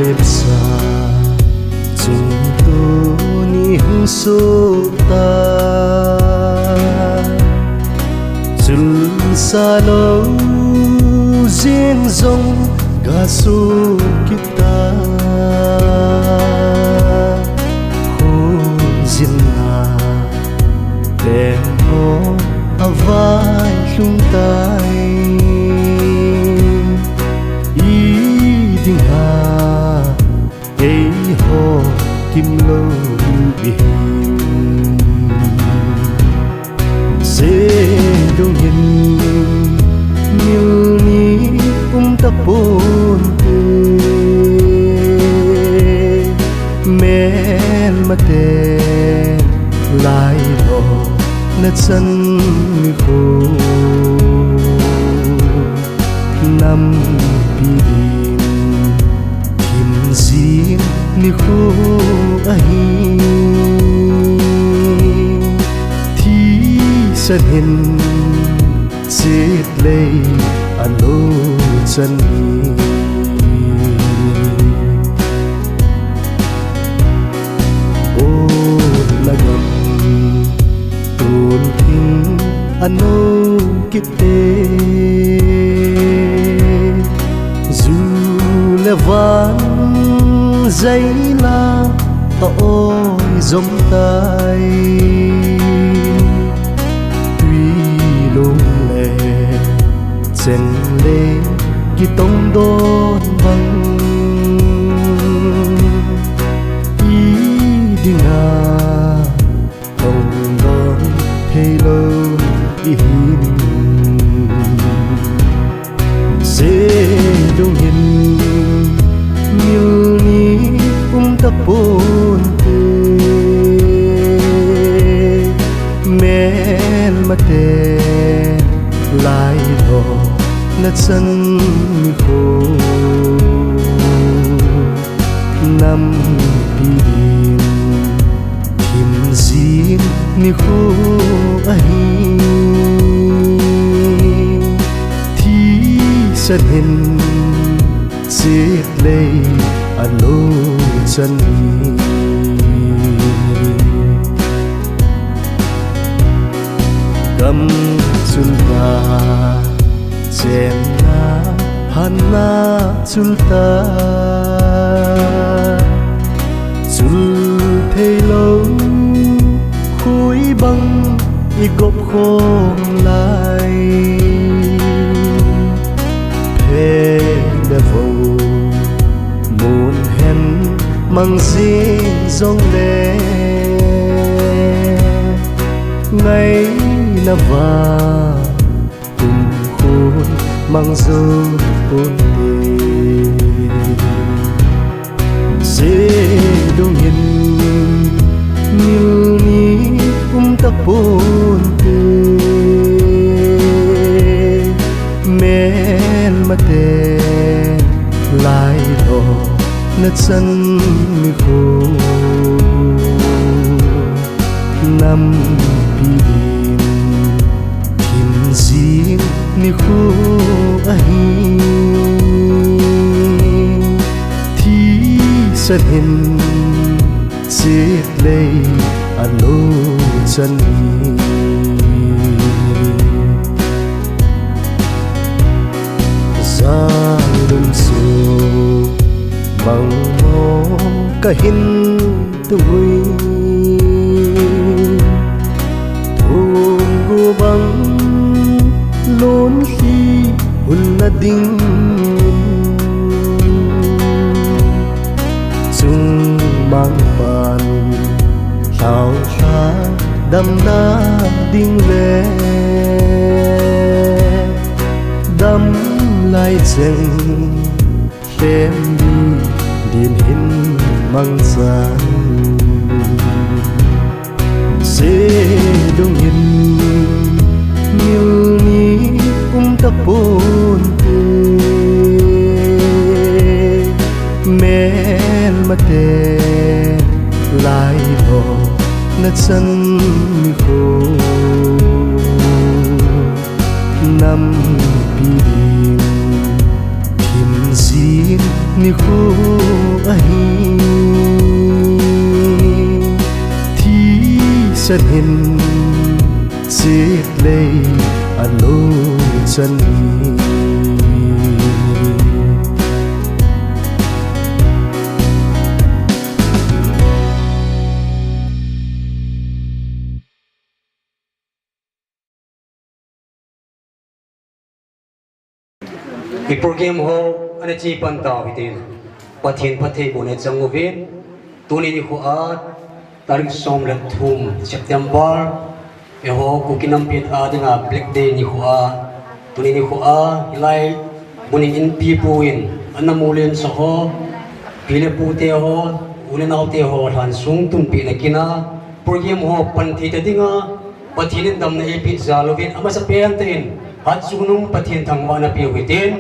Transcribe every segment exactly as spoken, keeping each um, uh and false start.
Epsa chungtuni hung suta, chunsa lou jin jong ga su kita. Hu jinna temho avai lhung tai. I dinga eiho kimlou ihin. Sedungin nilni umta ponte, melmate lailou nachan nikho. Nampi din thim jing nikho ahi. Thisan hin sitlei alo chan hi. O lagam tun thing ano kite, ju le van jaila a oi jom tai. Tui lung le cheng le kitong don bang, i dinga tong don theilou ihin. Sedungin nilni umta ponte, melmate lailou nachan nikho. Nampi din thim jing nikho ahi. Thisan hin sitlei alo chan hi. Gam chunga chenna phanna chulta, chul theilou khui bang i gop khom lai. Phe le vo mun hen mang jing jongle, ngaina va kum khun mang jou ponte. Sedungin nilni umta ponte, melmate lailou nachan nikho. Nampi din thim jing nikho ahi. Thisan hin sitlei alo chan hi. Jalum su bang mo kahin tui, thum gu bang lun lhi hun na ding, chung mang pan lhau lha damna ding le, dam lai cheng lhem di din hin mang chan. Sedungin nilni umta ponte, melmate lailou nachan nikho. Nampi din thim jing Nikho ahi, thisan hin, sitlei alo chan hi. I program ho ana chepan tau hitin, Pathen phattheibohna chang uvin. Tuni nikho a, tarik som le thum September, eiho Kuki nampi a dinga Black Day nikho a, tuni nikho a, hilai mun in inpipu in, ana mulen sa ho, pi le pu te ho, u le nao te ho, lhansong tunpeh na kin a, program ho pan thei ta dinga, Pathen in damna eipeh jal uvin, amasapen tah in, hatchungnung Pathen thangvahna peh u hitin,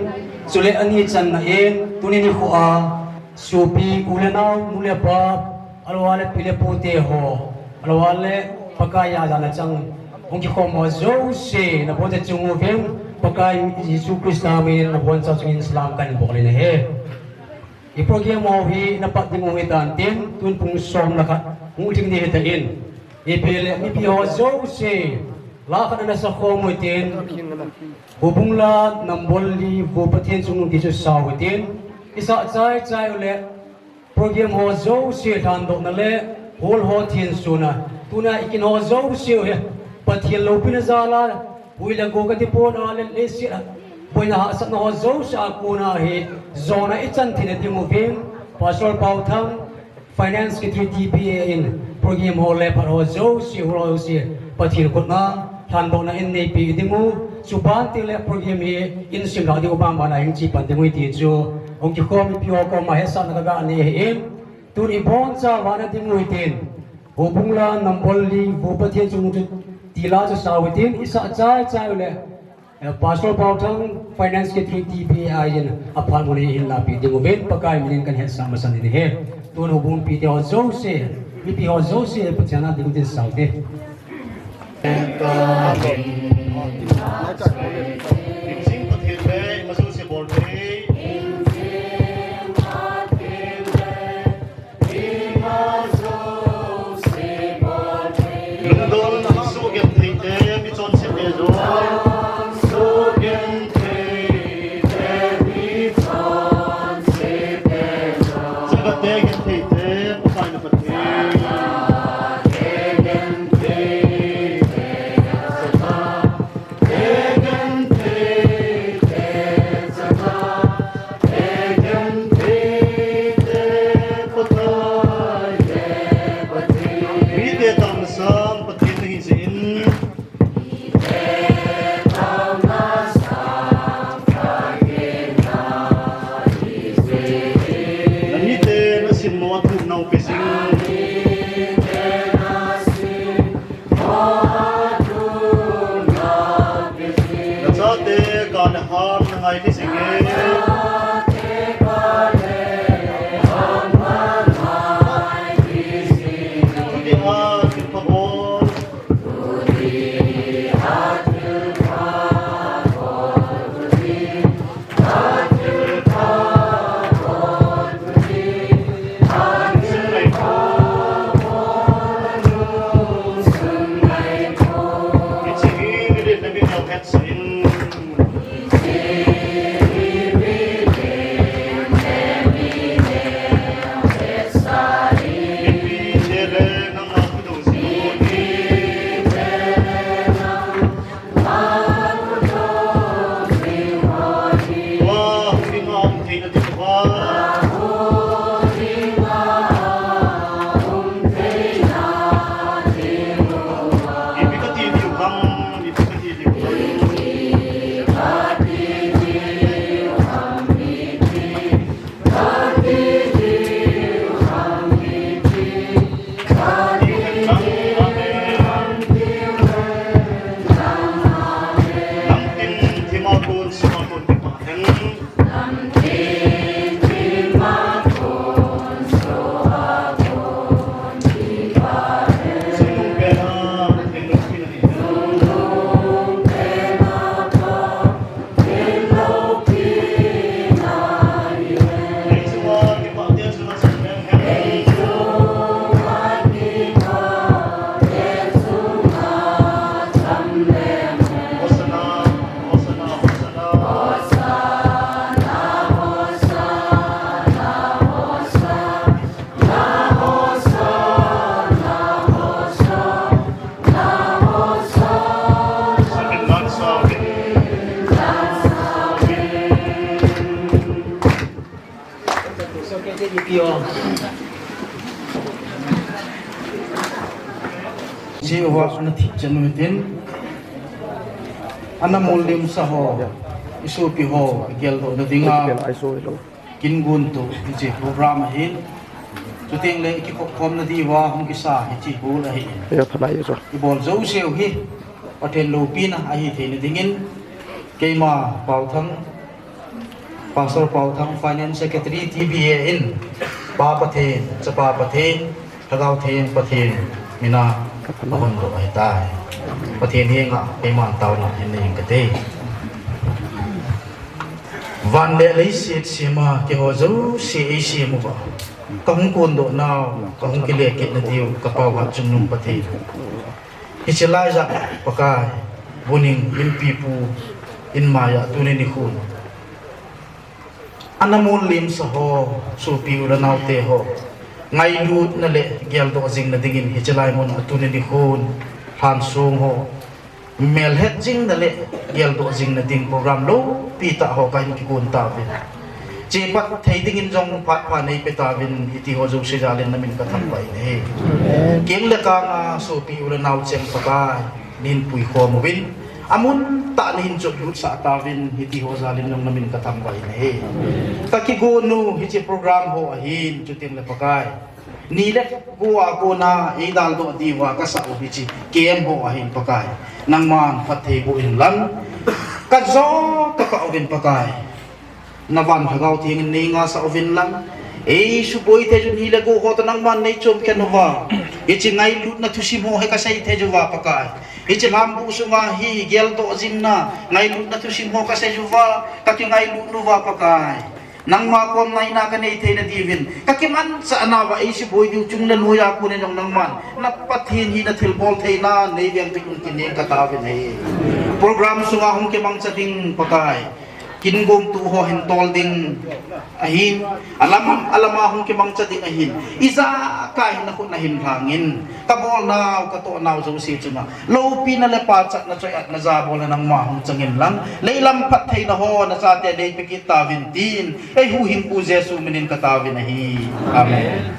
chule ani channa in, tuni nikho a, sopi, u le nao, nu le pa, ahilou le pi le pu te ho, ahilou le Pakai a jana chang hung kikhom ho jouse, nabonchauvin chung uvin, Pakai Jesu Christa min in nabonchauvin salam kahin bol in ahi. I program ho hi napat ding u hitan tin, tun pung som le khat hung lhing ding ahitan. Ipi le, mipi ho jouse, la khat ana sakhom u hitin, Houbung la number li, Vo Pathen chungnung ti chu sa u hitin, isah chai chai u le, program ho jouse lhandohna le, hall ho thensona, tuna ikin ho jouse u hi, Pathen loupina jal a, hui le go kati pon a le, leiset a, boina hahsatna ho jouse a kona hi, jona ichan theina ding uvin, Pastor Paothang, Finance Secretary T P A in, program ho le phat ho jouse, hall ho jouse, Pathen khut a, lhandohna in neipeh ding u, chuban teng le program hi in simlhah ding u bangbang a hin chepan ding u ti chu, hung kikhom mipi ho koma hetsahna kaga nei ahin, tun ibonchauvin ana ding u hitin, Houbung la number li, Vo Pathen chungnung ti la chu sa u hitin, isah chai chai u le, eh, Pastor Paothang, Finance Secretary T P A in, aphat mun hi hin lapi ding uvin, Pakai min in kahin hetsah masan in ahi. Tun houbung mipite ho jouse, mipi ho jouse, Pathen a ding u tin sa u hite. Lungdon, sugenthei te, mi chonse te jong. Sugenthei te, mi chonse te jong. Jaga te genthei te, Pakai na Pathen. Te genthei te, Nachate ka le hal na ngai kising e. Tuni a thil pha bol. Jehovah ana thip chan u hitin, ana molhimsa ho, i sopi ho, i geldoh na dinga, kin guntoh hiche program ahin. Chuteng le i kikhop khomna diuva hung kisa hiche hall ahin. I bol jouse u hi Pathen loupina ahi theina dingin, keima Paothang, Pastor Paothang, Finance Secretary, T B A in, Pa Pathen, Chapa Pathen, Lhagao Theng Pathen mina ahondoh ahitai. Pathen henga keiman taona hin nei inge kati. Van le leiset sema keiho jouse eisem uva, kahung kondoh nau, kahung kile kit na diu, ka Pa uva chungnung Pathen. Hiche laijah Pakai, Buning Inpipu in maiya tuni nikhon ana molhimsa ho, sopi u le naote ho, ngailutna le geldoh jingna dingin hiche lai muna tuni nikhon lhansong ho, melhet jingna le geldoh jingna ding program loupi tah ho kahin kigon tauvin. Chepat thei dingin jong phat pha neipe tauvin, hitiho jouse jalin namin kathangvah in ahi. Keng le kanga sopi u le nao cheng Pakai, neihin puikhom uvin, amun tah neihin chotlut sah tauvin, hitiho jalin jong namin kathangvah in ahi. Kakigon u hiche program ho ahin, chuteng le Pakai, ni le go a kona eidaldoh diuva kasah u hiche camp ho ahin Pakai, nangman phatthei boh inlang, kajo kakah uvin Pakai, navan Lhagao Theng in neingaisah uvin lang, eisuboi thei u ni le go ho toh nangman neichom khen uva, hiche ngailutna thusim ho hi kasei thei uva Pakai, hiche lhambu sunga hi geldoh jingna ngailutna thusim ho kasei uva, kakingailut uva Pakai, nangma kom naina kanei theina diuvin, kakimanchah nauva eisuboi diu chung le noiya konin jong nangman na Pathen hina thilbol theina neiveng uvin kinem katauvin ahi. Program sunga hung kimangcha ding Pakai, kin guntoh ho hin tol ding ahin, alam alama hung kimangcha ding ahin, ijakai hin nakhut nahin lhangin, kabol nau katoh nau jouse chunga loupina le pachatna, choi-atna, jabolna nangma hung changin lang, leilam phattheina ho nachate neipe kit tauvin tin, eihuhhingpu Jesu minin kataovin ahi. Amen.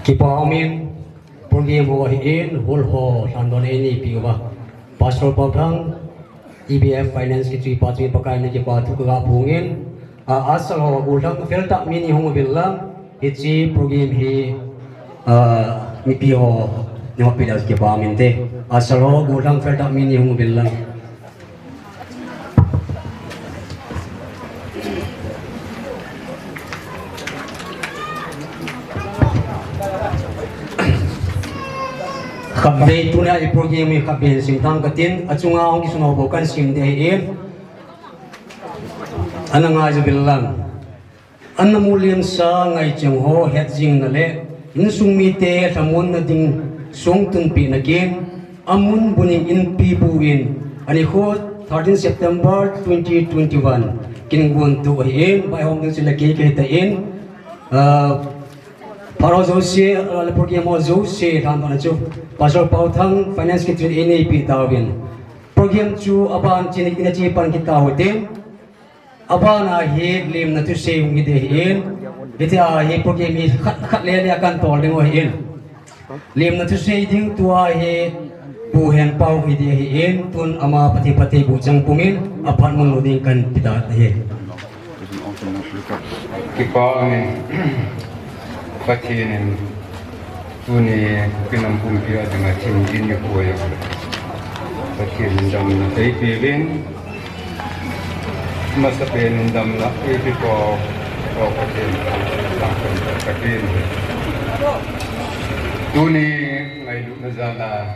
Kipa umin, program ho ahin, hall ho lhandohna eipeh uva, Pastor Paothang, E B F Finance Secretary pa chunga Pakai in kipa thu kaga phongin, a, usher ho gollhang feltah mi ni hung uvin lang, hiche program hi, a, mipi ho neipe diu kipa umin te. Usher ho gollhang feltah mi ni hung uvin lang. Khatvei tunia i program hi khatvei simtham katin, achunga hung kisun ho bou kahin sim ding ahin. Ana ngai uvin lang. Ana molhimsa ngaicheng ho hetjingna le insung mite lhamonna ding songtunpehna kin, amun Buning Inpipu in, anikho thirteen September twenty twenty-one, kin guntoh ahin, vaihom ding chule kei kahitan, ah, phat ho jouse, ah, le program ho jouse lhandohna chu Pastor Paothang, Finance Secretary in eipeh tauvin. Program chu aban chin in ache pan kit tau hite. Abana hi lemna thusei hung hi ding ahin, hitia hi program hi khat, khat le le a kahin tol ding u ahin. Lemna thusei ding tua hi Pu Henpao hi ding ahin, tun ama phatthei phatthei boh chang pumin aphat mun lou ding kahin pe tan ahi. Kipa umin, Pathen in tuni Kuki nam pumpi a dinga thim gin nikho a Pathen in damna eipeuvin, amasapen in damna eipeh pau, Pathen in damna eipeh pau. Tuni ngailutna jal a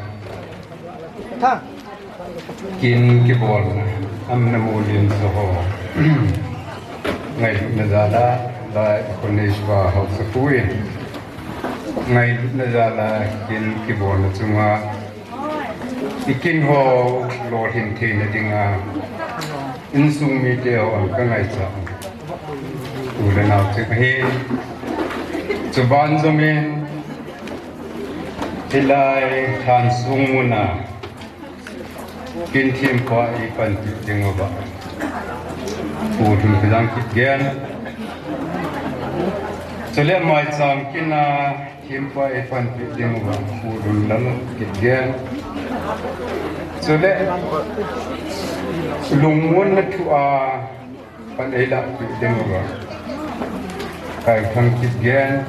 kin kibolna, ana molhimsa ho ngailutna jal a, lai a kon neisah haosapu in ngailutna jal a kin kibolna chunga i kin ho lolhin theina dinga insung mite ho ana kangaichat u le nao cheng ahi. Chuban jong in hilai lhansong muna Kin thempa eipanpi ding uva Pu Lhunkhojang Kipgen. Chule maicham kin a thempa eipanpi ding uva Pu Lunlal Kipgen. Chule lungmonna thu a pan eilahpi ding uva Kaithang Kipgen.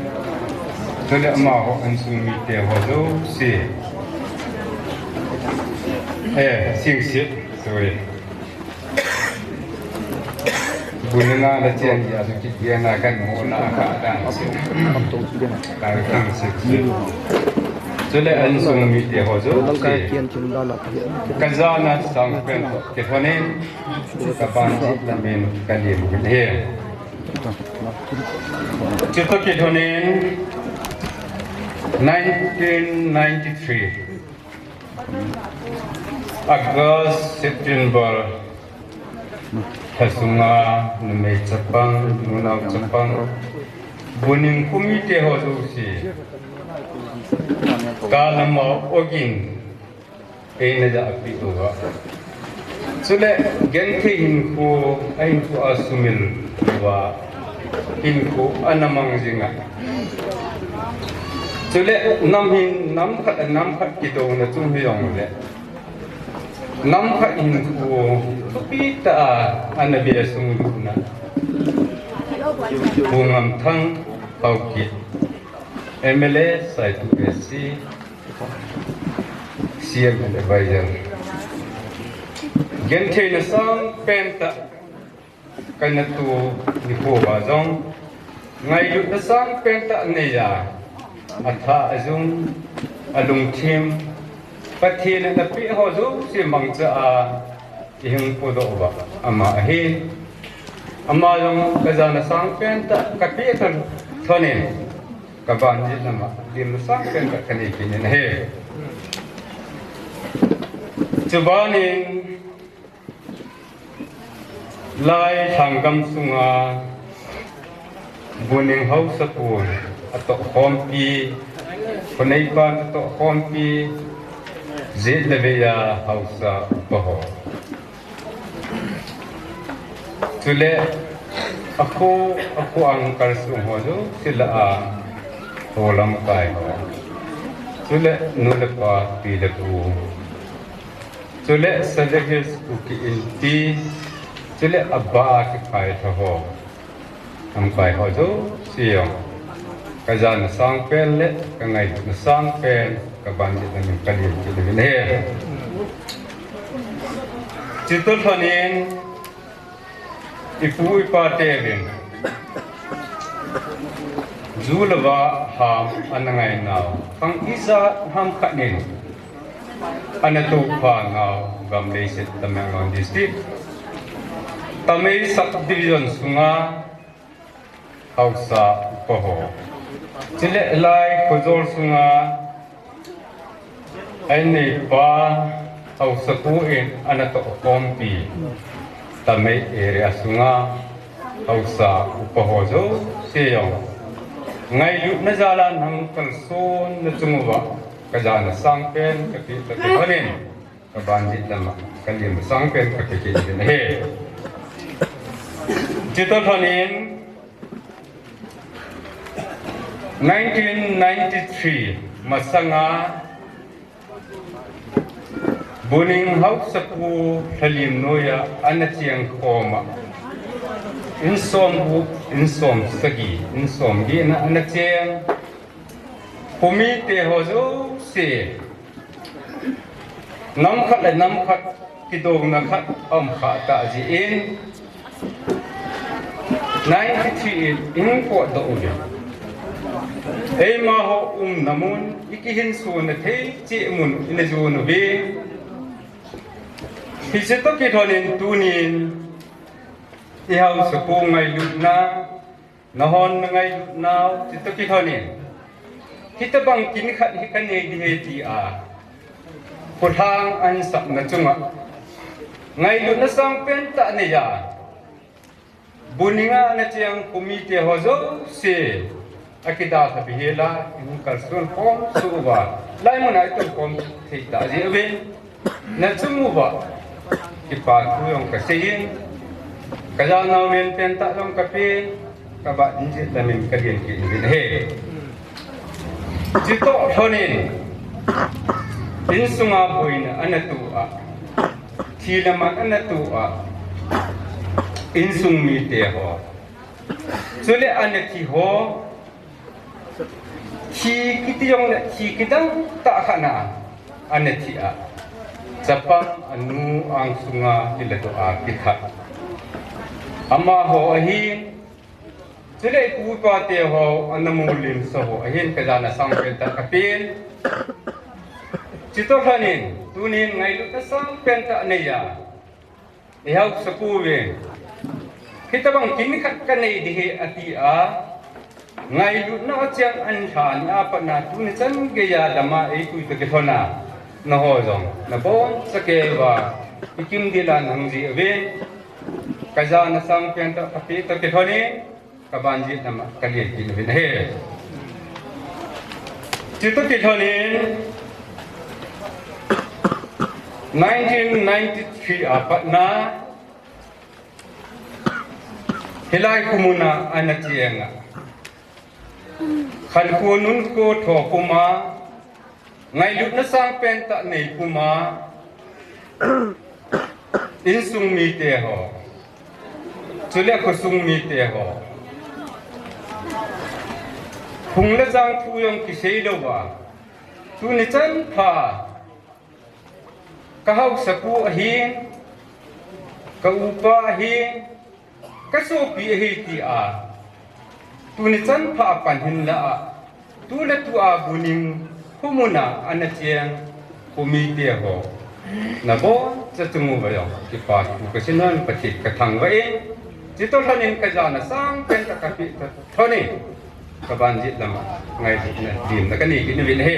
Chule amaho insung mite ho jouse. Eh, Singsit, sorry. Buninga na cheng ya su Kipgen a kan mo na ka dan. Kaithang Singsit. Chule insung mite ho jouse. Kajana sangpen kilhonin. Kabanjit lamin kalim he. Chutoh kilhonin nineteen ninety-three August, September lha sunga numei chapang, nunao chapang, Buning kho mite ho jouse kalama ogin eina ja api uva. Chule genthei hinkho, ahinkho a sumil uva hinkho ana mang jinga. Chule nam hin nam khat, nam khat kidouna chung hijongle nam khat hinkho thupi tah a ana be sung luna Pu Ngamthang Haokip, M L A, Saitu S C, C M and advisor. Gentheina sangpen tah kana tu nikho uva jong ngailutna sangpen tah neiya, atha ajung, alungthim, Pathen in apeh ho jouse mangcha a eihung podoh uva ama ahi. Ama jong kajana sangpen tah kapeh tah lhonin kabanjit lama lim sangpen tah kanei kit in ahi. Chubanin lai lhanggam sunga Buning haosapu atohkhompi, khoneipan atohkhompi, jet le veiya haosa upa ho. Chule akho, akho angkal sung ho jouse lah a, ho lamkai ho. Chule nu le pa, pi le pu. Chule Sadar Hills Kuki Inpi. Chule abah a kikhailha ho. Lamkai ho jouse jong kajana sangpen le kangailutna sangpen kabanjit lamin kalim kit uvin ahi. Chutoh lhonin ipu ipa teuvin ju le va ham ana ngainau, khang ijat ham khat in ana tohpha nau gam leiset Tamenglong District, Tamei Sub Division sunga haosa upa ho. Chule lai khojol sunga aneipa haosapu in ana tohkhompi, Tamei area sunga haosa upa ho jouse jong ngailutna jal a nang kalsonna chung uva kajana sangpen kapeh tah kilhonin kabanjit lama kalim sangpen kapeh kit in ahi. Chutoh lhonin nineteen ninety-three masanga Buning haosapu lhalim noiya ana chengkhoma, in somgup, in somsagi, in somgetna ana cheng khomite ho jouse nam khat le nam khat kidouna khat aum kha tah jeh in, ninety-three in eipotdoh uve. Eimaho umna mun, ikihinsona thei cheh mun ina jon uve. Hiche toh kilhonin tunin ihaosapu ngailutna, nahon nangailutnau, chutoh kilhonin hitobang kin khat hi kanei ding ahi tia kholhang ahinsapna chunga ngailutna sangpen tah neiya, Buninga ana cheng khomite ho jouse akidalha bihela, in kalson khom soh uva, lai muna iton khom thei tah jeh uvin. nachung uva kipa thu jong kasei in, kajanau len pentah jong kapen, kabanjit lamin kalen kit uvin ahi. Chutoh lhonin, insunga boina ana toh a, thi le man ana toh a, insung mite ho, chule ana thi ho, thi kiti jongle thi kidang tah khat na ana thi a, chapang anu angsunga iladoh a kithat, amaho ahin, chule ipu ipate ho ana mulimsa ho ahin, kajana sangpen tah kapen. Chutoh lhonin tunin ngailutna sangpen tah neiya, ihaosapu uvin, hitobang kin khat kanei ding ahi atia, ngailutna achiang anlha nia patna tuni chan geiya lama eipui toh kilhona, naho jong nabonchauva ikim dila nahung ji uvin, kajana sangpen tah kape toh kilhonin, kabanjit lama kalen kit uvin ahi. Chutoh kilhonin, nineteen ninety-three a patna, hilai khomuna ana cheng a, khankho nunkho tho puma, ngailutna sangpen tah nei puma, insung mite ho, chule khosung mite ho, hung le jang thu jong kisei louva, tuni chan pha, kahaosapu ahin, ka upa ahin, kasopi ahi tia, tuni chan pha apan hinlah a, tu le tua buning khomuna ana cheng khomite ho, nabonchauva jong kipa thu kaseina Pathen kathangvah in, chutoh lhonin kajana sangpen tah kape toh lhonin, kabanjit lama ngailutna limna kanei kit uvin ahi.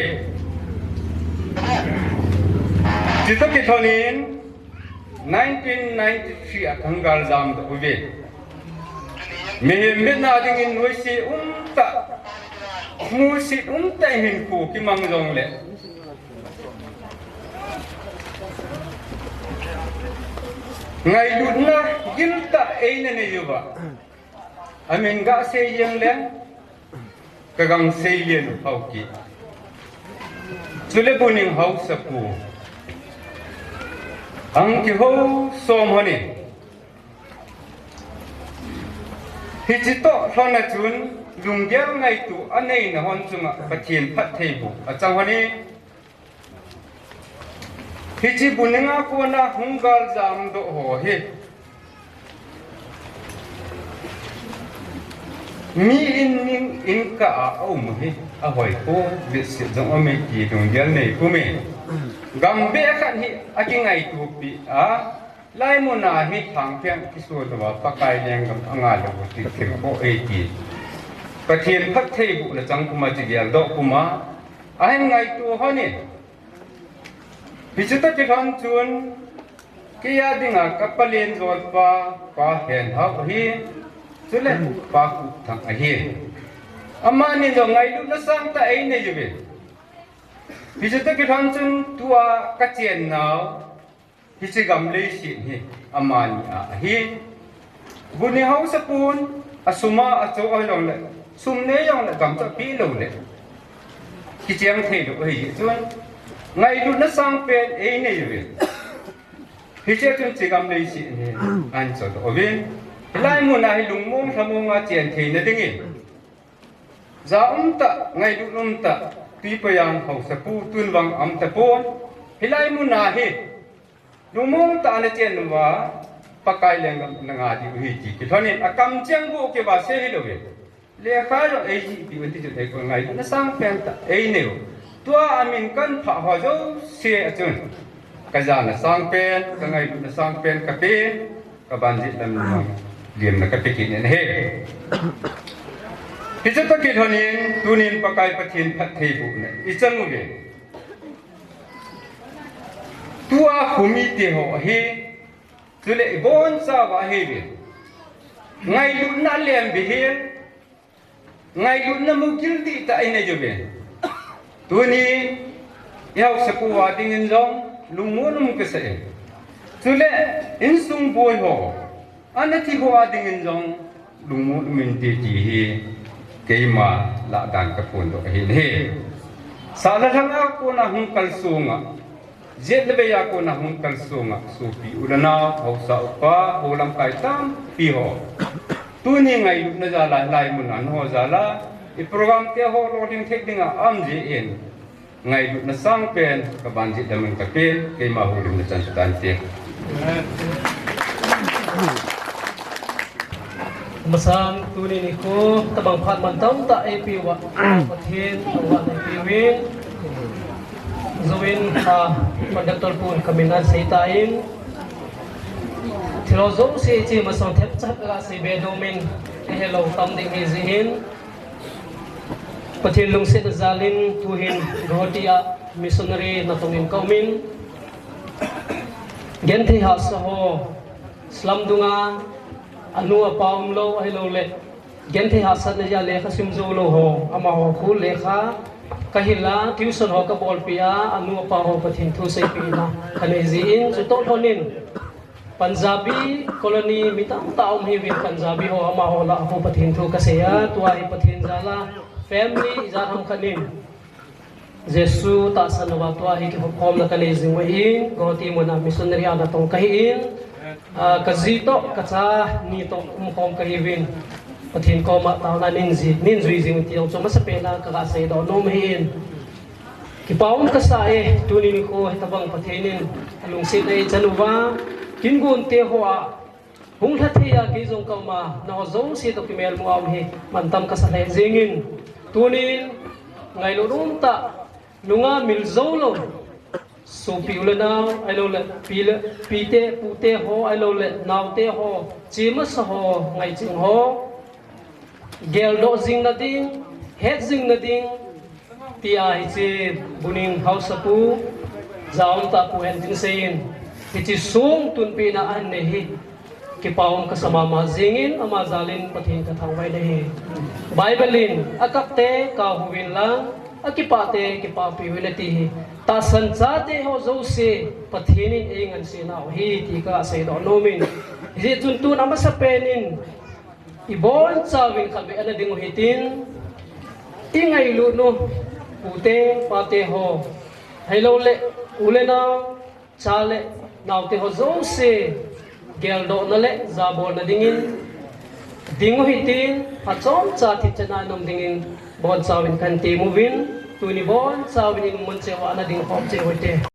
Chutoh kilhonin, nineteen ninety-three a kahung galjam doh uvin, mihem vetna dingin noise umtah, musit umtah in hinkho kimang jongle, ngailutna giltah eina nei uva, amin gasei jeng leng, Kagangsei Lenphao kiti, chule Buning haosapu, ahung kihou som hon in, hiche toh lhon a chun lunggel ngaito aneina hon chunga Pathen phattheiboh achang hon in, hiche Buning a kona hung galjam doh ho hi, mi in ning in kah a aum hi, ahoipoi, vetset jong aume ti lunggel nei pumin, gambeh khat hi akingaitopi a, hilai muna hi thangphen kiso louva Pakai lenggam anga lou ti themkhoh e ti, Pathen phattheibohna chang puma, kigeldoh puma, ahin ngaito hon in, hiche toh kilhon chun, keija dinga kapa lenjolpa, Pa Henhao ahi, chule Pa Kuthang ahi. Amani jong ngailutna sangtah einei uve. Hiche toh kilhon chun tua kachennau, hiche gam leiset hi amani a ahi. Buning haosapun asum a acho a hijongle, sum nei jongle gam chu apeh loule, kicheng theilou ahi chun, ngailutna sangpen einei uve. Hiche chun hiche gam leiset hi ahin chodoh uvin, hilai muna hi lungmong lhamonga chen theina dingin, ja umtah, ngailut umtah, Tuipoijang haosapu tun vang aum tapon, hilai muna hi lungmong tah a nachen uva, Pakai lenggam nanga diu ahi ti kilhon in, akamcheng bou kiva sei hilouve. Lekha jong eijih diu ahi ti chun, eikon ngailutna sangpen tah eineiu, tua amin kanphah ho jouse a chun, kajana sangpen, kangailutna sangpen kapen, kabanjit lam lemna kape kit in ahi. Hiche toh kilhon in tunin Pakai Pathen phattheibohna ichang uve. Tua khomite ho ahi, chule ibonchauva ahiuve. Ngailutna lem beh hin, ngailutna mugil dihtah inei uve. Tuni ihaosapu a dingin jong, lungmon um kasah e. Chule insung boi ho, ana thi ho a dingin jong lungmon um inte ti hi keima lah dan kaphondoh ahin ahi. Sahlam lhanga kona hung kalsonga, jet le veiya kona hung kalsonga, sopi u le nao, haosa upa, ho lamkai tampi ho, tuni ngailutna jal a hilai mun a nangho jal a i program te ho lolhing thei dinga um jeh in, ngailutna sangpen kaban jeh dam in kapen, keima houlimna chan chu tante. Masang tuni nikho tabang phat mantam tah eipeh uva Pathen thangvahna eipeuvin, jouvin, ah, conductor pun kamin asei tan, thil ho jouse che masang themcha kasei be nom in, ihelou tam ding ahi jeh in, Pathen lungsetna jal in tuhin Guwahati a missionary natong in kaum in, genthei hahsa ho, slum dunga anu apa umlou ahilouleh genthei hahsatna jeh a lekha sim joulou ho, amaho khu lekha kahil a, tuition ho kabolpeh a, anu apa ho Pathen thu seipehna kanei jeh in, chutoh lhon in Punjabi colony mi tamtah um ahiuvin, Punjabi ho amaho lah a khu Pathen thu kasei a, tua hi Pathen jal a family ijat ham khat in Jesu tahsan uva tua hi kikhopkhomna kanei jing u ahin, Guwahati mun a missionary a natong kahi in, ah, kaji toh kacha ni toh umkhom kahiuvin, Pathen koma taona nin ji, nin jui jing u ti jong chu masapen a kaga seidoh nom ahin. Kipa um kasah e, tuni nikho hitabang Pathen in alungsetna eichan uva, kin gonte ho a hung lha thei a kei jong kaum a, nangho jouse toh kimelmu a um hi mantam kasa lheh jeng in, tunin ngailut umtah, nunga mil joulou sopi u le nao ahilouleh pi le, pite pute ho ahilouleh naote ho, chemasa ho, ngaiching ho, geldoh jingna ding, het jingna ding, tia hiche Buning haosapu, jaumtah Pu Hentin Sein, hiche song tunpehna ahin nei hi kipa um kasa mama jeng in, ama jal in Pathen kathangvah in ahi. Bible in, akapte kap uvin lang, akipahte kipahpeh uvin ati hi. Tahsan chate ho jouse Pathen in eingansena u ahi ti kaseidoh nom in, hijeh chun tun amasapen in ibonchauvin khatvei ana ding u hitin, ingailutnu pute pate ho, ahilouleh u le nao, cha le naote ho jouse geldohna le jabolna dingin ding u hitin, phat chomcha thipchetna in um dingin bonchauvin kahin tem uvin, tuni bonchauvin imun cheh uva ana dingkhom cheh u hite.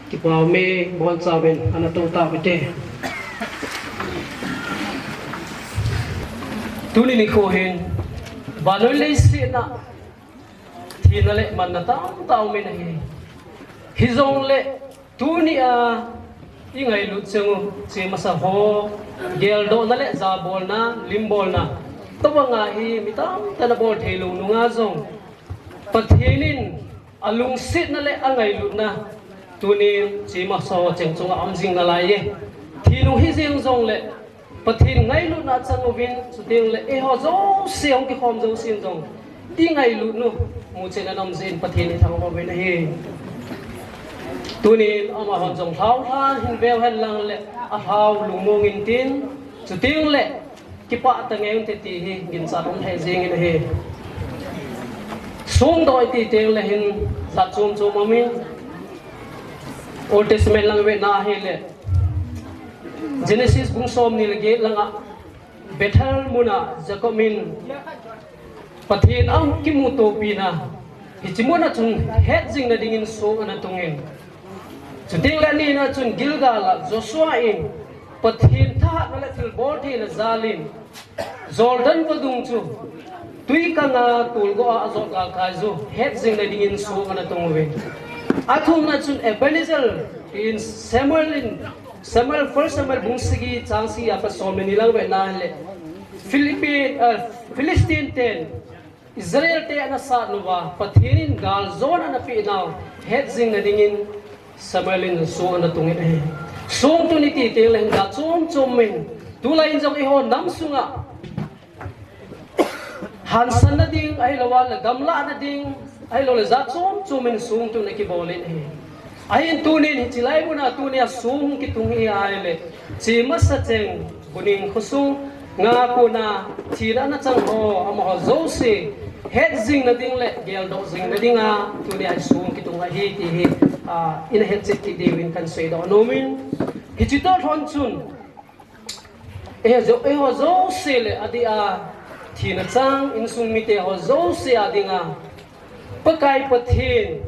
Kipa ume, bonchauvin ana tou tau hite. Tuni nikho hin vannoi leiset a thina le manna tamtah aumin ahi. Hijongle tunia ingailut cheng u chemasa ho, geldohna le jabolna, limbolna tobanga hi mi tamtah in abol theilou nunga jong Pathen in alungsetna le angailutna tunin chemasa ho cheng chunga aum jing nalaiye. Thi nung hijeng jongle Pathen ngailutna achang uvin, chutengle eiho jouse hung kikhom jousen jong ingailutnu muchen ana um jeh in Pathen ithangvah uvin ahi. Tunin amahon jong lhau lhan hin veu hen lang le alhau lungmong intin, chutengle kipah tah ngei unte ti hi ginchat um lheh jengin ahi. Songdoh iti tengle hin jat chom chom aumin, Old Testament lang vetna ahile Genesis bung somni le get langa Bethel muna Jacob in Pathen akimuto pina, hiche muna chun hetjingna dingin song ana tungin, chutengle anina chun Gilgal a Joshua in Pathen thahatna le thilbol theina jalin Jordan vadung chu twi kanga tolgo a ajot galkai u hetjingna dingin song ana tung uvin, athumna chun Ebenezer tin Samuel in, Samuel, First Samuel bung sagi chang sagi a pat somni lang vetna le Philippi, ah, Philistine ten Israel te ana satnauva Pathen in galjona ana pehnau hetjingna dingin Samuel in song ana tungin ahi. Song tun iti tengle hin jat chom chom in Tulai in jong eiho nam sunga hansanna ding, ahilouleh gamlahna ding, ahilouleh jat chom chom in song tun akibol in ahi. Ahin tunin hiche lai muna tunia song hung kitung hi ahileh, chemasa cheng Buning khosung nga kona thina ana chang ho, amaho jouse hetjing na ding le geldoh jing na dinga tunia song kitung ahi ti hi, ah, ina hetchet kit diuvin kan seidoh nomin. Hiche toh lhon chun, eiho jo-, eiho jouse le adeh a thina chang insung mite ho jouse a dinga Pakai Pathen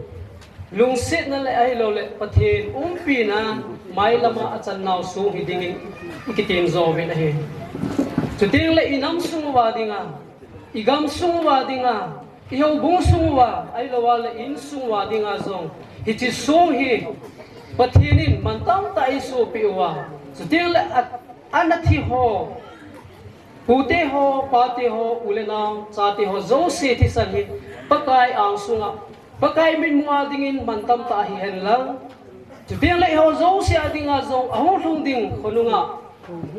lungsetna le ahilouleh Pathen umpina mailama achan nau song hi dingin ikitem jouvin ahi. Chuteng le inam sung uva dinga, igam sung uva dinga, ihoubung sung uva, ahilouleh insung uva dinga jong hiche song hi Pathen in mantam tah a eisopeh uva, chuteng le a, ana thi ho, pute ho, pate ho, u le nao, chate ho jouse thisan hi Pakai angsunga, Pakai mitmu a dingin mantam tah hihen lang, chuteng le eiho jouse a dinga jong ahung lhung ding khonunga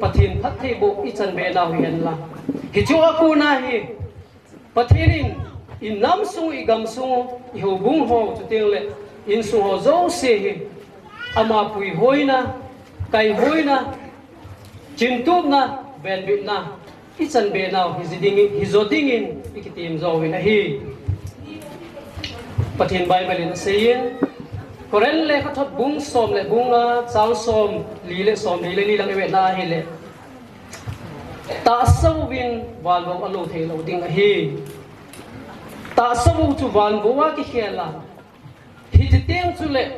Pathen phattheiboh ichan be nau hihen lang. Hiche a kona hi Pathen in inam sung, igam sung, ihoubung ho, chuteng le insung ho jouse hi ama puihoina, kaihoina, chintupna, venbitna ichan be nau hi ji dingin, hijo dingin ikitem jouvin ahi. Pathen Bible in aseiyin, Corinth lekhathot bung som le bung nga, chang somli le somli le ni lang ivetna ahileh, tahsa uvin vanvou alo thei lou ding ahi. Tahsa u chu vanvou a kikhel a, hiti teng chule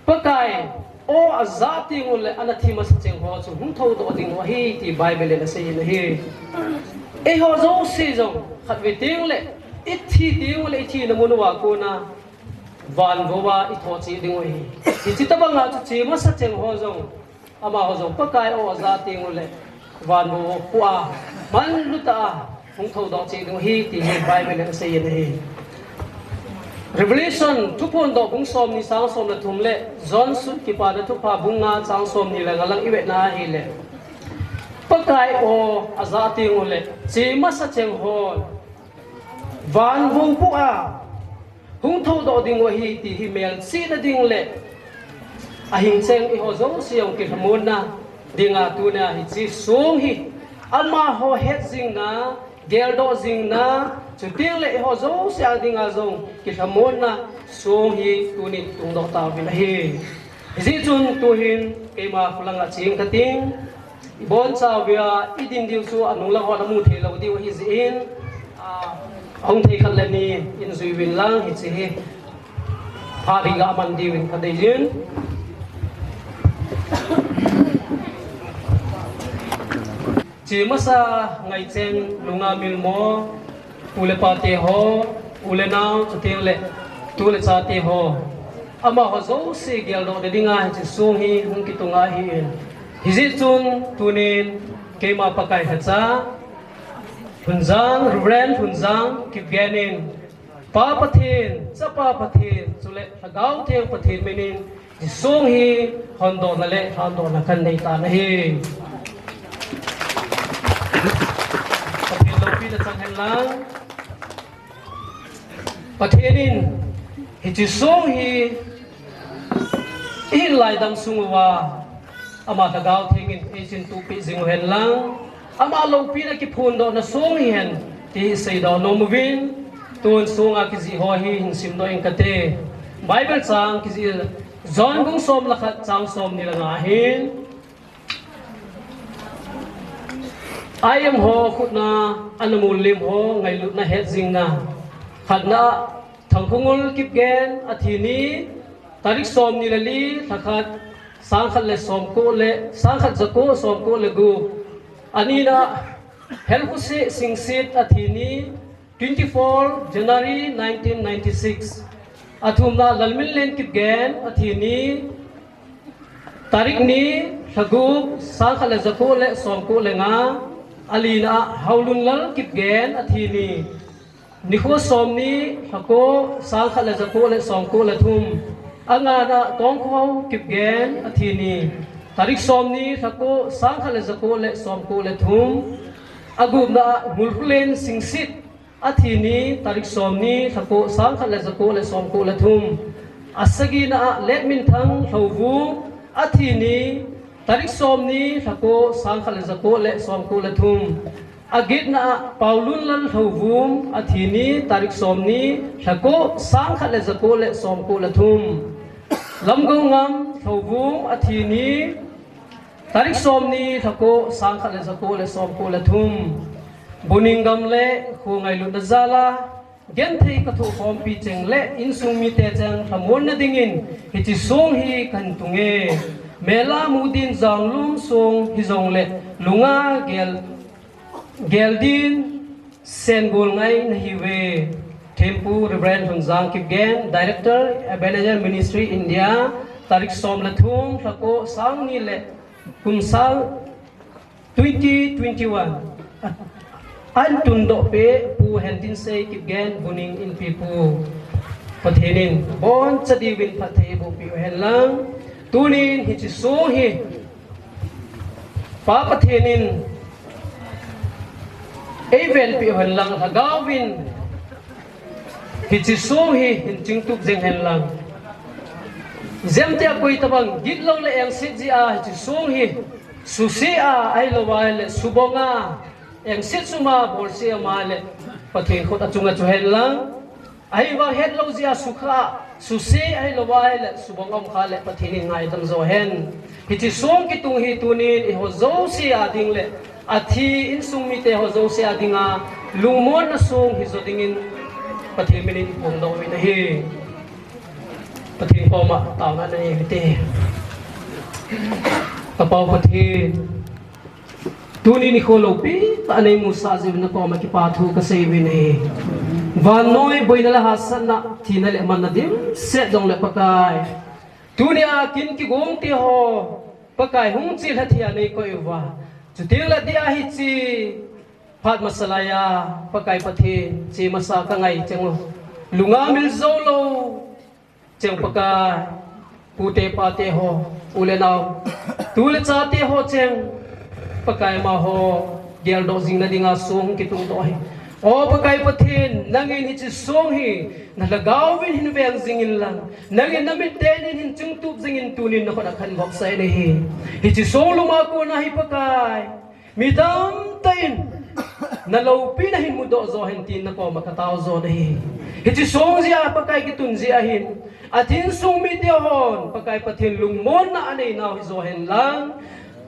Pakai o aja teng uleh ana thi masa cheng ho chu hung thoudoh ding u ahi ti Bible in aseiyin ahi. Eiho jouse jong khatvei teng le ithi teng uleh ithina mun uva kona vanvou a ithoh cheh ding u ahi. Hiche tobanga chu chemasa cheng ho jong, amaho jong Pakai o aja teng uleh vanvou pu a manlu tah a hung thoudoh cheh ding u ahi ti hi Bible in aseiyin ahi. Revelation thuphondoh bung somni chang som le thum le John sut Kipana Thupha bung nga chang somni le nga lang ivetna ahileh, Pakai o aja teng uleh chemasa cheng hon vanvou pu a hung thoudoh ding u ahi ti hi melchihna ding le ahing cheng eiho jouse jong kilhamonna dinga tunia hiche song hi amaho hetjingna, geldoh jingna, chuteng le eiho jouse a dinga jong kilhamonna song hi tunin tungdoh tauvin ahi. Hijeh chun tuhin keima kholanga cheng kating, ibonchauva idin diu chu anung lang hon amu thei lou diu ahi jeh in, ah, ahung thei khat le ni in jui uvin lang hiche hi phat ding ga man diuvin kadei jin. Chemasa ngaichen lunga milmo, pu le pate ho, u le nao, chuteng le tu le chate ho, amaho jouse geldoh na dinga hiche song hi hung kitung ahin. Hijeh chun tunin keima Pakai lhacha Hunjang, Reverend Hunjang Kipgen in, Pa Pathen, Chapa Pathen, chule Lhagao Theng Pathen minin, hiche song hi hondohna le lhandohna kanei tan ahi. Pathen loupina chang hen lang. Pathen in hiche song hi ihin laidam sung uva ama Lhagao Theng in eichintup peh jing u hen lang, ama loupina kiphondohna song hihen ti hi seidoh nom uvin, tun songa kijih ho hi hin simdoh ing kate. Bible chang kijih John bung som le khat chang somni le nga ahin. Ahem ho khutna, ana mol lem ho ngailutna hetjingna. Khatna, Thangkhongol Kipgen athi ni, tarik somni le li, lha khat, sang khat le somko le, sang khat jako somko le gup. Anina, Helkhose Singsit athi ni, twenty-four January nineteen ninety-six. Athumna, Lalminlen Kipgen athi ni, tarik ni, lha gup, sang khat le jako le somko le nga. Alina, Haolunlal Kipgen athi ni, nikho somni, lha ko, sang khat le jako le somko le thum. Angana, Tongkhonghao Kipgen athi ni, Tarik somni, lha ko, sangkhat le jako le somko le thum. Agupna a Ngulkhulen Singsit, athi ni, tarik somni, lha ko, sangkhat le jako le somko le thum. Asagina a Letminthang Lhouvum, athi ni, tarik somni, lha ko, sangkhat le jako le somko le thum. Agitna a Paulunlal Lhouvum, athi ni, tarik somni, lha ko, sangkhat le jako le somko le thum. Lamgoungam Lhouvum, athi ni, tarik somni, lha ko, sangkhat le jako le somko le thum. Buninggam le kho ngailutna jal a genthei kathoh khompi cheng le insung mite cheng lhamonna dingin hiche song hi kahin tung e. Mela mudin janglum song hijongle lunga gel Geldin Sengol ngai nahiuve. Thempu Reverend Lhunjang Kipgen, Director, Ebenezer Ministry India, tarik som le thum, lha ko, sang ni le kum sang twenty twenty-one. Ahin tundoh peh Pu Hentinsei Kipgen, Buning Inpipu. Pathen in boncha diuvin phatthei boh peh uhen lang. Tunin hiche song hi Pa Pathen in eivenpeh hen lang, Lhagao vin hiche song hi hin chingtup jing hen lang. Jemtia koi tabang gitlou le engset jeh a hiche song hi suse a, ahilou ahile subong a, engset sum a, bolse a um a le Pathen khut achunga chu hen lang. Ahivang hetlou jeh a sukha, suse ahilou ahile subong a um kha le Pathen in ngaidam jo hen. Hiche song kitung hi tunin eiho jouse a ding le athi insung mite ho jouse a dinga lungmonna song hijo dingin Pathen minin phongdoh uvin ahi. Pathen koma taona nei uvin te. Ka Pa u Pathen, tuni nikho loupi tah a neimusah jeh uvin nakoma kipa thu kasei uvin ahi. Vannoi boina le hahsatna, thina le manna dimset jongle Pakai, tunia kin kigong te ho Pakai hung chelha thei a neikoi uva, chuteng le dia hiche phat masa laiya Pakai Pathen, che masa kangai cheng u, lunga mil jou lou cheng Pakai, pute pate ho, u le nao, tu le chate ho cheng Pakai amaho geldoh jing na dinga song kitungdoh ahi. O Pakai Pathen, nangin hiche song hi na Lhagao vin hin veng jingin lang, nangin na mit teni hin chingtup jingin tunin na khut a kahin vopsah in ahi. Hiche song lum a kona hi Pakai, mi tamtah in na loupina hin mudoh jo hen tin nakoma katao jo ahi. Hiche song jeh a Pakai kitun jeh a hin, athi insung mite hon Pakai Pathen lungmonna anei nau hijo hen lang,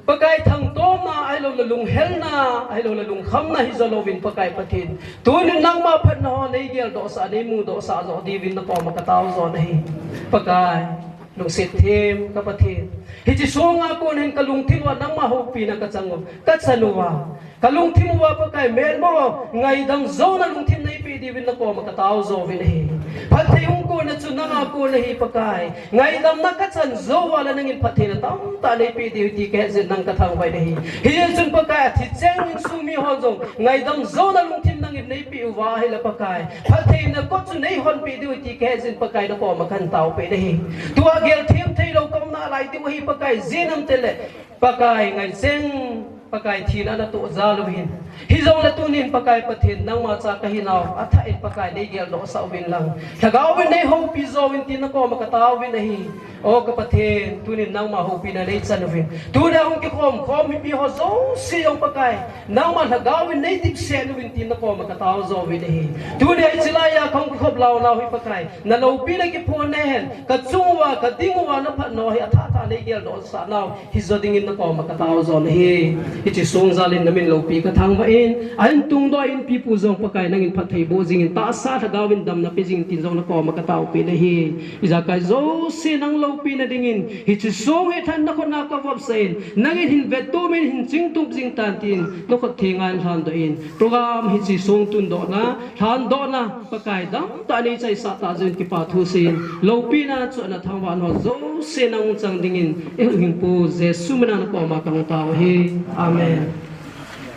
Pakai thangtomna, ahilou le lunghelna, ahilou le lungkhamna hijo louvin Pakai Pathen, tunin nangma phatna ho neigeldoh sah, neimudoh sah jo diuvin nakoma katao jo ahi. Pakai, lungset them ka Pathen, hiche song a kon hin kalungthim uva nangma houpina kachang u, kachan uva, kalungthim uva Pakai melma u ngaidam jouna lungthim neipeh diuvin nakoma katao jo uvin ahi. Phatthei hung kona chu nanga kon ahi Pakai. Ngaidamna kachan jou uva le nangin phattheina tamtah neipeh diu ti kahet jeh in nang kathangvah in ahi. Hijeh chun Pakai, athi cheng insung mi hon jong ngaidam jouna lungthim nangin neipeh uva ahile Pakai, phattheina kot chu neihonpeh diu ti kahet jeh in Pakai nakoma kahin taopeh in ahi. Tua gel them theilou kaumna lai diu ahi Pakai, ijeh inem itile Pakai, ngai cheng Pakai thina natoh jal uvin, hijongle tunin Pakai Pathen nangma cha kahinau athah in Pakai neigeldoh sah uvin lang, Lhagao vin neihoupi jo uvin tin nakoma katao uvin ahi. O ka Pathen, tunin nangma houpina neichan uvin, tunia hung kikhom khom mipi ho jouse jong Pakai, nangma Lhagao vin neidipset uvin tin nakoma katao jo uvin ahi. Tunia hiche laiya kahung kikhop launau hi Pakai, na loupina kiphong nahi hen, kachung uva kading uva naphatnau hi athah thah neigeldoh sah nau hijo dingin nakoma katao jo ahi. Hiche song jal in namin loupi kathangvah in, ahin tungdoh a inpipu jong Pakai nangin phatthei boh jingin, tahsa Lhagao vin damna pe jingin tin jong nakoma kataopeh in ahi. Ijakai jouse nang loupina dingin hiche song hi thanna khut a kavopsah in, nangin hin vettup in hin chingtup jing tan tin nakhut thenga in lhandoh in, program hiche song tundohna, lhandohna Pakai damtah a neichaisah tah jeh in kipa thu seiyin, loupina chunga thangvahna ho jouse nang chang dingin, eihuhhingpu Jesu mina nakoma kahung tao ahi. Amen.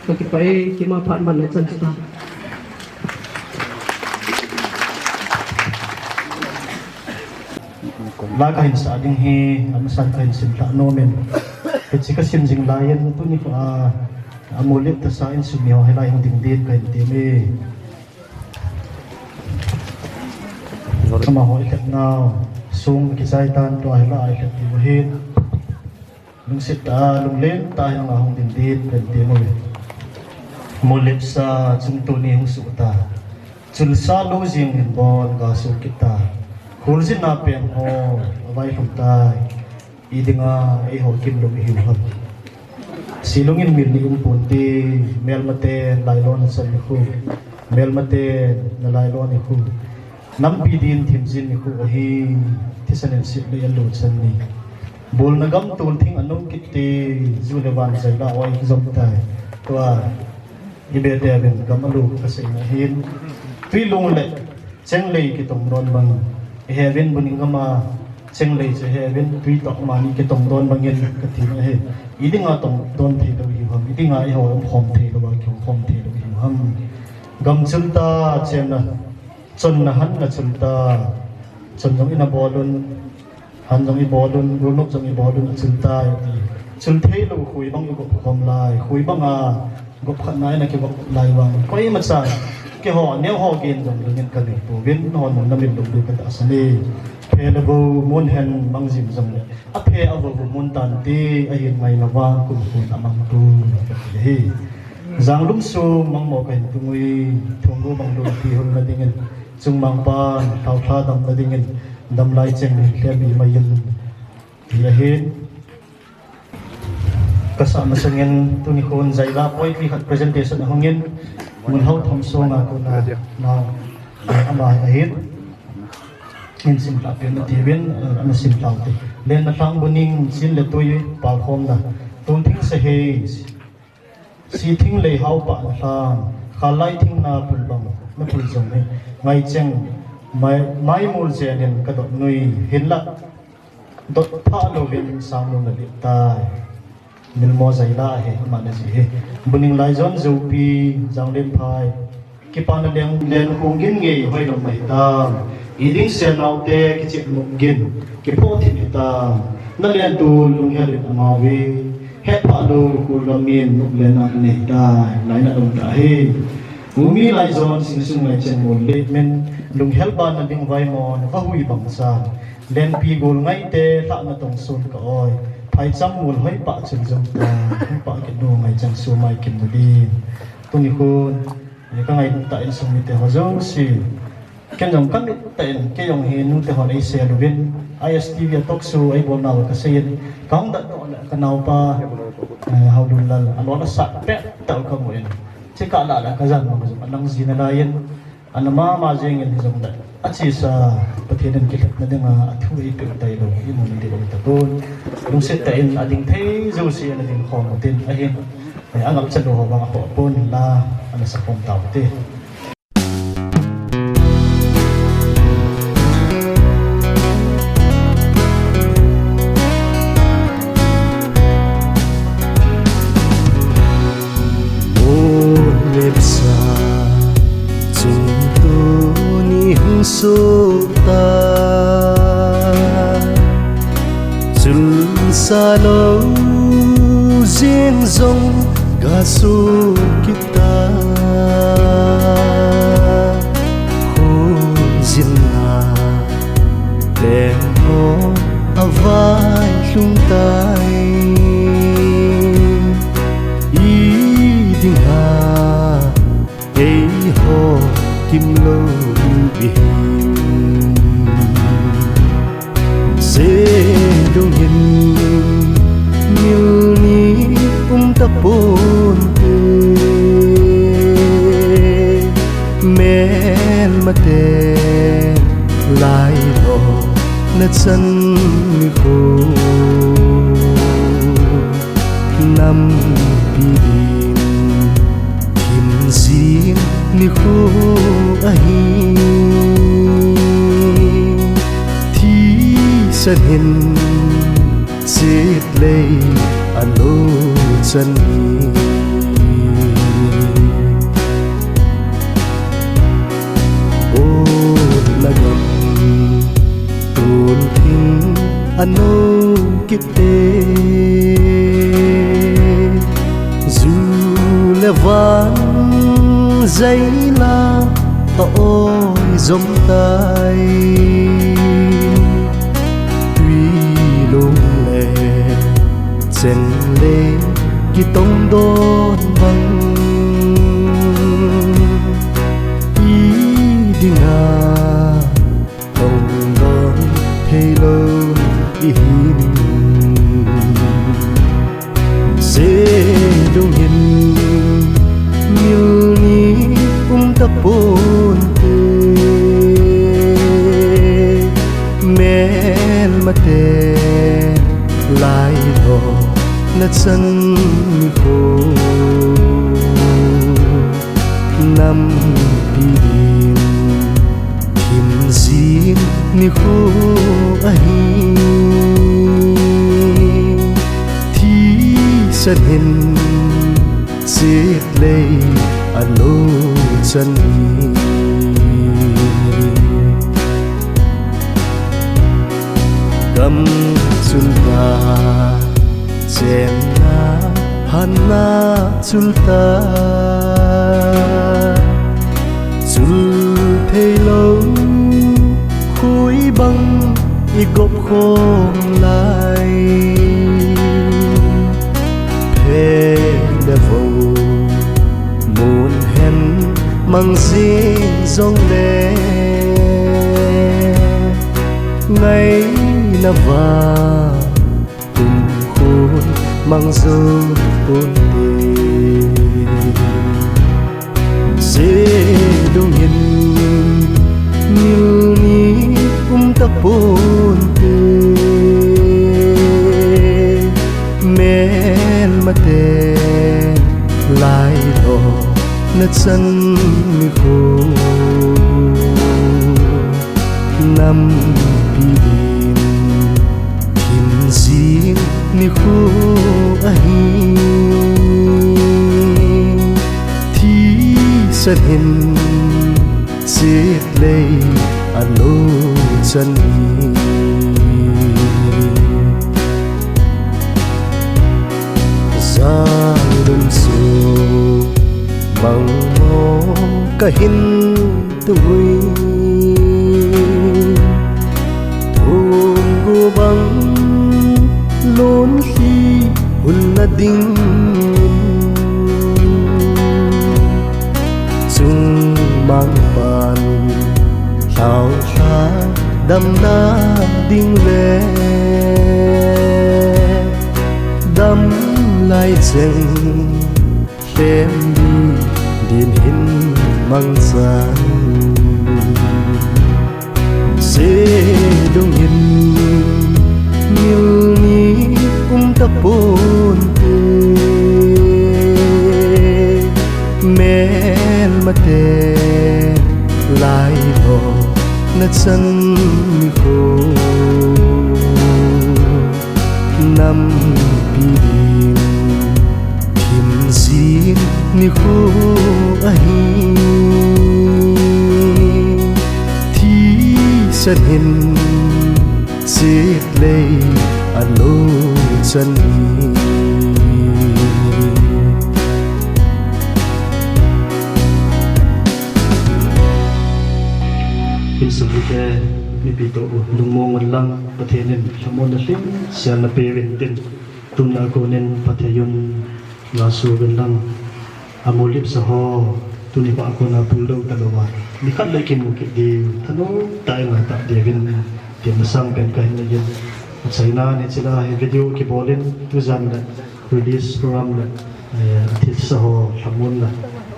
Kakipah e, keima phat manna chan chu ta. La kahin sah ding hi, amasan kahin simlhah nom in. Hiche kasim jing lai in tuni kho a, amol lep tasa in sum mi ho hilai hung ding din kahin temme. Amaho ilhep nau sung kichai tan tua hilai ilhep diu ahin. Lungset tah a, lunglen tah a hung ding din kahin temme. Mol lep sa chungto ni hung suh ta. Chulsa lou jing in bon ga suh kit ta. Kholjin a peng ho availhum tai. Idinga eiho kimlou ihiu ham. Silungin mil ni um ponte, melmaten lailou na chan nikho. Melmaten nalailou nikho. Nampi din thimjin nikho ahi, thisan in sep lei alou chan ni. Bolna gam tol thing anung kit te, ju le van jaila oi jom tai. Tua, ibe te ven gam alou kasei na hin. Tui lung le, chenglei kitong don bang. Iheuvin buning gam a, chenglei chu iheuvin, tui toh mani kitong don bangin kati na hi. Idinga tong don thei lou ihiu ham, idinga eiho umkhom thei lou a, kiumkhom thei lou ihiu ham. Gam chul ta, chenna. Chonna hanna chul ta, chon jong ina bol un, han jong ibol un, golnop jong ibol un, achul tai ati. Chul thei lou khui bang igop khom lai, khui banga gop khat na ina kigop lai vang. Koima chan, keiho, neo ho gen jong lungin kanei pouvin, nahon mun namil lou diu katahsan e. Phe le vo mun hen mang jing jong le. Aphe avo vo mun tante, ahin ngaina vang kum khun amang tu, kati hi. Janglum sung mangmo kahin tung uve, thum vo bang lum pi hung na dingin, chungmang pan, thaothla dam na dingin, damlai cheng hin thia mi mai in, hi ahin. Kasah masangin tuni khun jaila poetry khat presentation ahungin, mun hao thom sunga kona, nao, ama ahin. Hin sim tah pen nati uvin, eh, ana sim tau te. Lenna lhang buning, sin le tui, palkhomna. Tun thing sa he, si thing lei hao pah na lhang, khalai thing na pul bang, na pul jong hi. Ngai cheng, mai, mai mul jen in ka dot nui, hinlah. Dot pha louvin sang lou na lip tai. Milmo jaila ahi, ama na ji hi. Buning lai jon Jopi, Janglenphai. Kipana leng, len khung gin ngei hoilou mai tam. Iding sen naote, kichip muk gin, kipho thim hi tam. Na len tu lunghel in amau ve. Het pha lou, kul gam min, nuk len a nei tai. Lai na lung ta hi. Umi lai jon, sing sung lai cheng mol le min. Lunghel ban na ding vai mo, na va hui bang san. Lenpi gol ngaite, lhahna tong sun ka oi. Phaicham mul hoi pah chun jong ta, hung pah kit nu ngai chang su mai kim nu din. Tuni khun, eh, ka ngailutah in sung mite ho jouse. Ken jong ka mittah in, kei jong hi nute hon ei sel uvin. I S T V a talk show ei bol nau ka sei in. Ka hung dat doh le ka naopa, eh, Haolunlal, alol asat pet tah u ka mu in. Chekah lah le ka jan mang jong anang ji nalai in. Ana mama jeng in hijongle, achesa Pathen in kilhepna dinga athu eipeh u tailou, imu nadiu tapon. Lungset tah in ading thei jouse ana ding khom utin ahin. Angapcha lou ho vang akhoh pon la, ana sa khom taute. Mo lepsa chungto ni hung suh ta, chulsa lou jin jong ga suh kit ta. Khojin a leng ho availhum tai. Idinga eiho kimlou ihin. Sedung hin mil ni um taponte. Melmate lailou na chan nikho. Nampi din thim jing nikho ahi. Thisan hin Sitlei alo chan hi. Bol lagam tun thing ano kit te. Van jaila ta oi jom tai. Tuilung le chenglei kitong don bang, i dinga tong don theilou ihin. Sedung hin mil ni um tapon te, melmate lailo nachan nikho, nampi din thim jing nikho ahi. Thisan hin setlei alo chan hi. Gam chunga chenna phanna chulta, chul theilou khui bang i gop khom lai. Phe le vo mun hen mang jing jongle, ngaina va kum khun mang jou ponte. Sedung hin mil ni um tapon te, melmate lailo nachan nikho, nampi din thim jing nikho ahi. Thisan hin setlei alo chan hi. Jangdum sung mangmo kahin tui, thum gu bang lun lhi hun na ding, chung mang pan lhau lha damna ding le, dam lai cheng lhem di din hin mang chan. Sedung hin mil ni um tapon te, melmate lailo nachan nikho, nampi din thim jing nikho ahi. Thisan hin setlei alo chan hi. Insung mite, mipi toh lungmong un lang, Pathen in lhamonna lhingsel napeh uvin tin, tun a konin phatthei un ngasuvin lang. Amu lip sa ho, tuni pha a kona puldou talouva, nikhat le kimu kit diu thanom tah in ngai tah diuvin tin masang pen kahin neiyin. Achaina in hiche la hi video kibol in, tujan le release program le, eh, athilsa ho lhamonna,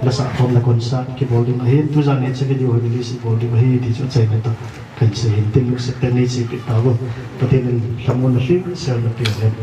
la sahkhomna concert kibol ding ahin, tujan hiche video hi release ibol diu ahi ti chu achaina tah kahin seiyin tin, lungset tah in neiche peh tauvo. Pathen in lhamonna lhingsel napeh uvin.